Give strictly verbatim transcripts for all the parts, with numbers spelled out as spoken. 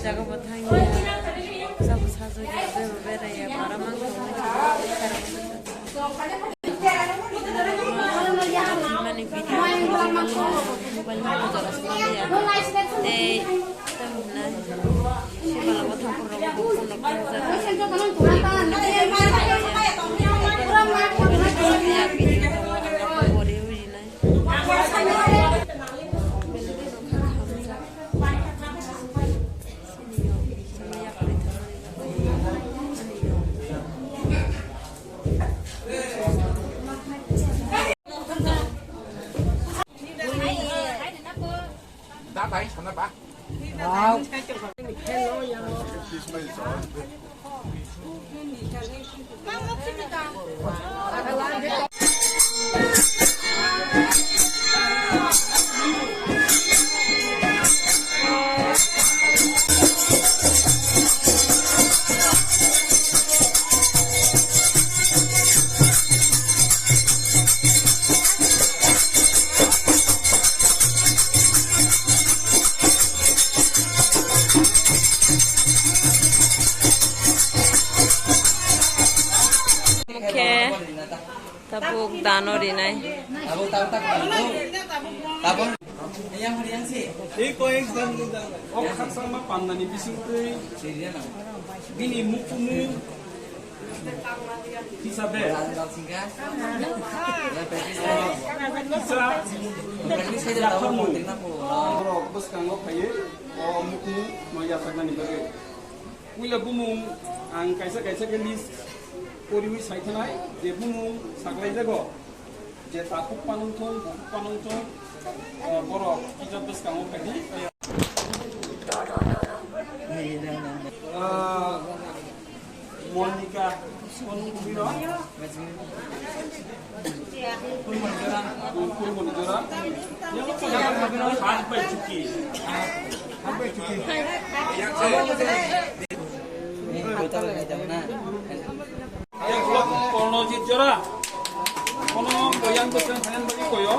Jaga bo thangya, sabo sajagya, bebo beraya, bara mang tongwi. Mani video mobile ma photo rok swnamya. Tei tamo hwnai sibala o thakur rok bo phone rok khe jaga. Khe tabuk dano rinai. Tei koi exam ni dan. O khakchangma pandani bisingtwi bini mukumu hisabe kisa yapharmung. Borok bwskango phaiwi o mukumu no yapharnani bagwi. Puila bumung ang kaisa kaisa khe list koriwi saithanai je bumung saklaijago, je takhuk panwngthung, bukhuk panwngthung, o, borok kisa bwskango phaidi. Ah, Monika, kono kubiro? Kurmoni jora. Kurmoni jora. Hak bai chuki. Hak bai chuki. Kornojit jora. Kono koyang bwswng khanan bagwi koyo.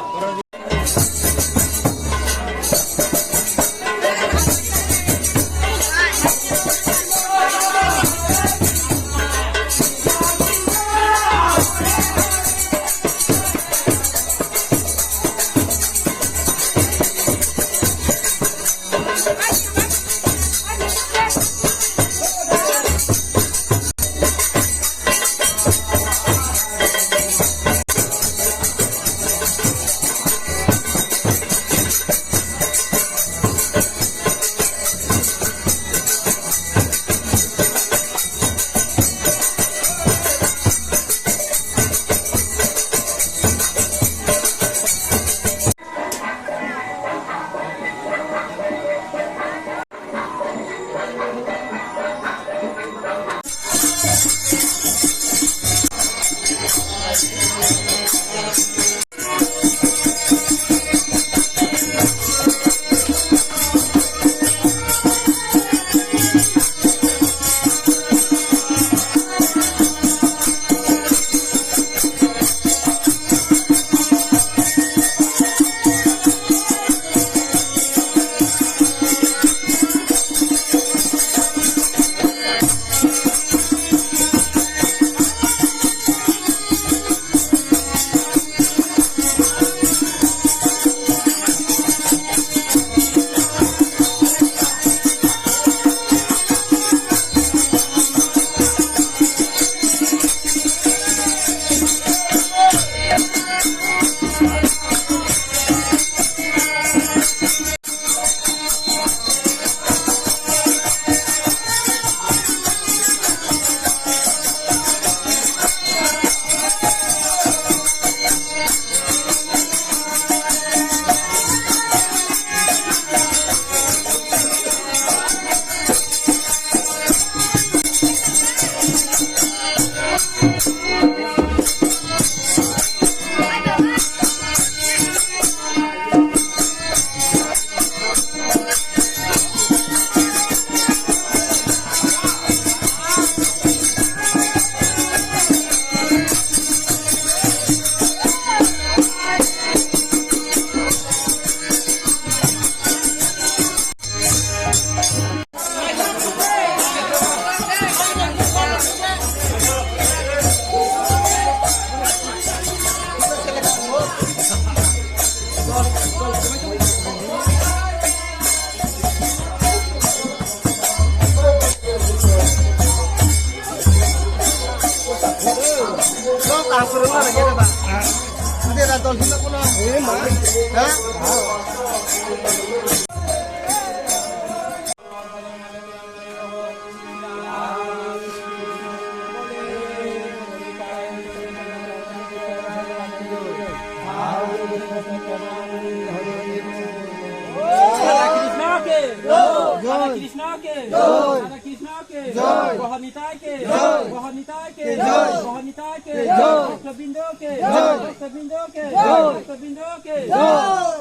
Radhakrishna কে জয়। রাধাকৃষ্ণ কে জয়। রাধাকৃষ্ণ কে জয়। গৌর নিতাই কে জয়। গৌর নিতাই কে জয়। গৌর নিতাই কে জয়। ভক্তবৃন্দ কে জয়। ভক্তবৃন্দ কে জয়। ভক্তবৃন্দ কে জয়।